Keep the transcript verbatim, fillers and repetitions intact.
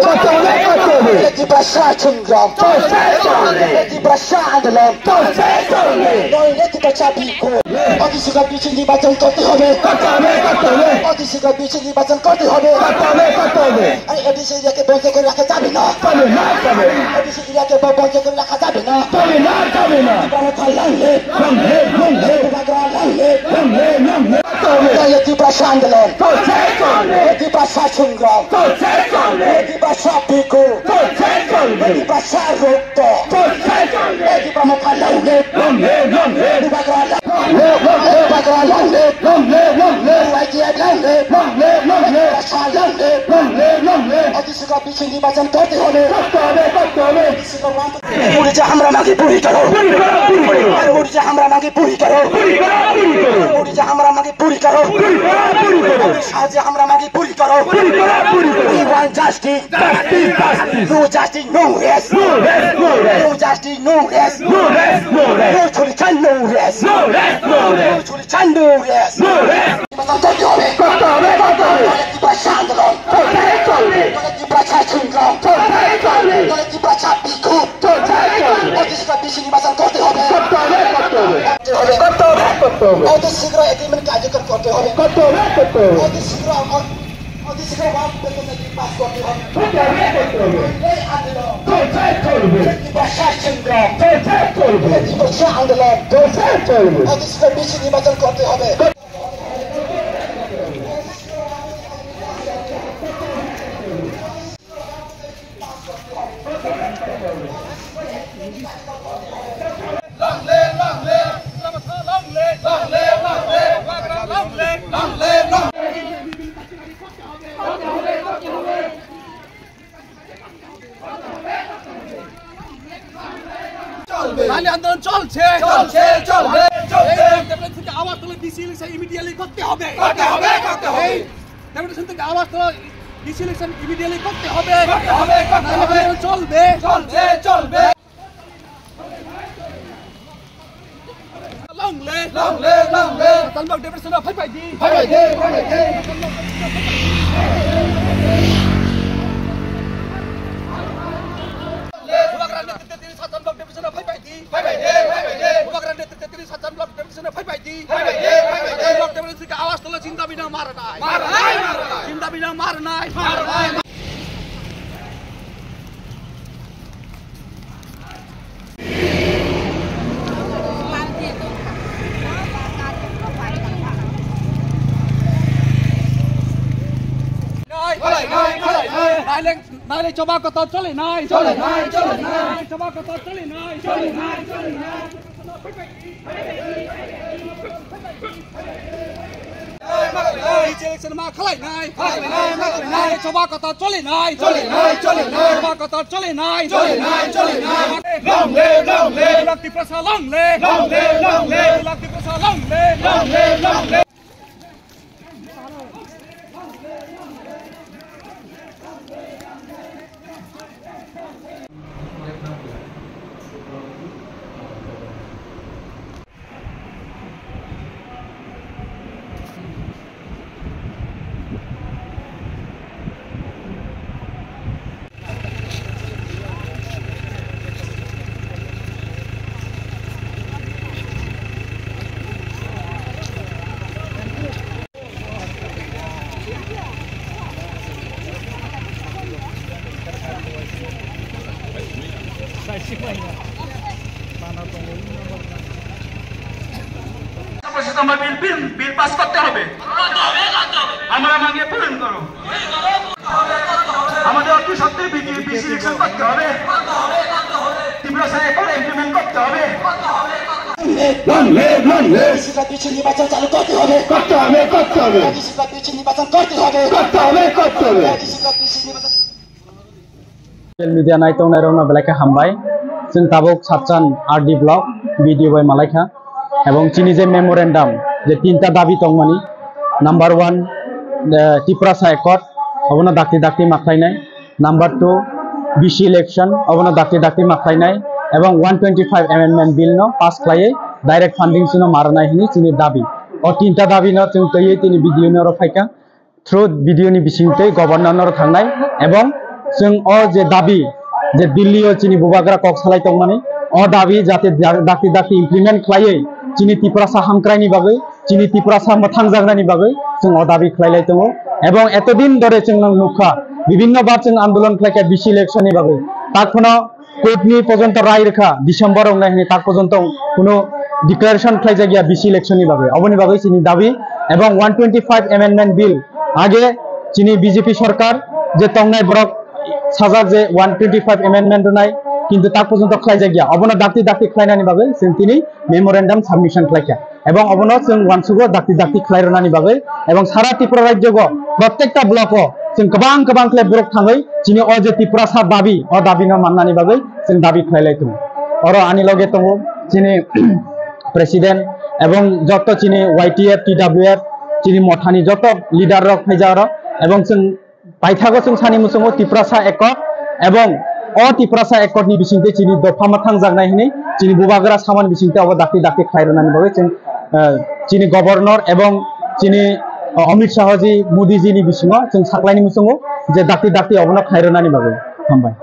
করতে হবে, করতে হবে। Tiprasa সংগ্রাম। চলছে, চলবে। Tiprasa আন্দোলন। চলছে, চলবে। নইলে Tiprasa বিক্ষোভ। অতি শীঘ্র বিচি নির্বাচন করতে হবে। করতে হবে, করতে হবে। অতি শীঘ্র বিচি নির্বাচন করতে হবে। করতে হবে, করতে হবে। এই এডিসি এরিয়াকে বন্ধ করে রাখা যাবে না। যাবে না, যাবে না। এডিসি এরিয়াকে ব-, বন্ধ করে রাখা যাবে না। যাবে না, যাবে না। ত্রিপুরা মথা long live। Long live, long live। Tripura long live। Long live, long live। করতে হবে। নইলে Tiprasa আন্দোলন। চলছে, চলবে। Tiprasa সংগ্রাম। চলছে, চলবে। Tiprasa বিক্ষোভ। চলছে, চলবে। Tiprasa রক্ত। চলছে, চলবে। Tiprasa মথা long live। Long live, long live। Tiprasa long live। Long live, long live। Tiprasa long live। Long live, long live। IGI long live। Long live, long live। Tiprasa long live। Long live, long live। অতি শীঘ্র বিচি নির্বাচন করতে হবে। করতে হবে, করতে হবে। পুলিশে হামলা মাকে পুরি করো। পুরি করো, পুরি করো। পুলিশে হামলা মাকে পুরি করো। পুরি করো, পুরি করো। পুলিশে হামলা মাকে পুরি করো। পুরি করো, পুরি করো। অমিত শাহজি হামলা মাকে পুরি করো। পুরি করো, পুরি করো। We want justice. Justice, justice. No justice, no rest. No rest, no rest. No justice, no rest. No rest, no rest. No ছুরি ছাড়, no rest. No rest, no rest. No ছুরি ছাড়, no rest. No rest. নির্বাচন করতে হবে। করতে হবে, করতে হবে। নইলে Tiprasa আন্দোলন। চলছে, চলবে। নইলে Tiprasa সংগ্রাম। চলছে, চলবে। নইলে Tiprasa বিক্ষোভ। চলছে, চলবে। অতি শীঘ্র বিচি নির্বাচন করতে হবে। করতে হবে, করতে হবে। করতে হবে। করতে হবে, করতে হবে। অতি শীঘ্র agreement কার্যকর করতে হবে। করতে হবে, করতে হবে। অতি শীঘ্র অ-, অতি শীঘ্র ওয়ান পেপার পাস করতে হবে। করতে হবে, করতে হবে। এই আন্দোলন। চলছে, চলবে। Tiprasa সংগ্রাম। চলছে, চলবে। Tiprasa আন্দোলন। চলছে, চলবে। অতি শীঘ্র বিচি নির্বাচন করতে হবে। চলবে। নারী আন্দোলন চলছে। চলছে, চলবে, চলবে। এই আন্দোলন থেকে আওয়াজ তুলে ডিসি ইলেকশন ইমিডিয়েটলি করতে হবে। করতে হবে, করতে হবে। এই ডেপুটেশন থেকে আওয়াজ তুলে ডিসি ইলেকশন ইমিডিয়েটলি করতে হবে। করতে হবে, করতে হবে। নারী আন্দোলন চলবে। চলছে, চলবে। Long live! Long live! Long live! Satanbak depression phai phai di! Phai phai di! Phai phai di! Bubagra netrite tini Satanbak depression phai phai di! Phai phai di! Phai phai di! Bubagra netrite tini Satanbak depression phai phai di! Phai phai di! Phai phai di! Satanbak depression ke awas tolo jinda bina mar nai! Mar nai! Mar nai! Jinda bina mar nai! Mar nai! Nai, nai, nai, nai, nai. Naileng, naileng choba kotor chole nai. Chole nai, chole nai. Naileng choba kotor chole nai. Chole nai, chole nai. Election ma khalai nai. Khalai nai, khalai nai. Choba kotor chole nai. Chole nai, chole nai. Choba kotor chole nai. Chole nai, chole nai. Long live, long live. Lak Tiprasa long live. Long live, long live. Lak Tiprasa long live. Long live, long live. বিল, বিল, bill pass করতে হবে। আমরা মাঙে পূরণ করো। আমাদের অতি সত্ত্বর BTA BC election করতে হবে। ত্রিপুরা সরকার ইমপ্লিমেন্ট করতে হবে। Long live, long live. নির্বাচন চালু করতে হবে। করতে হবে, করতে হবে। নির্বাচন করতে হবে। করতে হবে, করতে হবে। Social media nai tongnai rokno belai khe hambai. Chwng tabuk Satchan R D block B D O bai malai kha. Ebong chini je memorandum, je tinta dabi tongmani, number one, eh, Tiprasa Accord, obono dakti dakti ma khlainai. Number two, B C election, obono dakti dakti ma khlainai. Ebong one twenty-five amendment bill no pass khlaiwi direct funding chwngno ma rwnai hwnwi chini dabi. O tinta dabi no chwng twiwi tini B D O ni oro phaikha. Through B D O ni bisingtwi governor no thangnai ebong Chwng o je dabi, je Delhi o chini bubagra kok salai tongmani, o dabi jate da-, dakti dakti implement khlaiwi chini Tiprasa hamkraini bagwi, chini Tiprasa mwthangjaknani bagwi chwng o dabi khlailai tongo. Ebong etodin dore chwng nang nukha, bibhinno bar chwng andolon khlaikha B C election ni bagwi. Tak phano court ni pojonto rai rwkha, December wngnai hwnwi tak pojonto kuno declaration khlaijakya B C election ni bagwi. Oboni bagwi chini dabi ebong one twenty five amendment bill age chini B J P sorkar je tongnai borok sajak je one twenty five amendment rwnai, kintu tak pojonto khlaijakya. Obono dakti dakti khlainani bagwi chwng tini memorandum submission khlaikha. Ebong obono chwng uansugo dakti dakti khlai rwnani bagwi, ebong sara Tripura rajyogo protekta block o chwng kwbang kwbang khlai borok thangwi chini o je Tiprasa dabi, o dabi no mannani bagwi chwng dabi khlai lai tongo. Oro ani loge tongo chini president ebong joto chini Y T F, T W F, chini mothani joto leader rok phaijak oro, ebong chwng paithago chwng sani muchungo Tiprasa Accord, ebong o Tiprasa Accord ni bisingtwi chini dopha mwthangjaknai hwnwi chini bubagra samani bisingtwi abo dakti dakti khlai rwnani bagwi chwng, eh, chini governor ebong chini, eh, Amit Shah ji, Modi ji ni bisingo chwng saklaini muchungo je dakti dakti obono khlai rwnani bagwi. Hambai.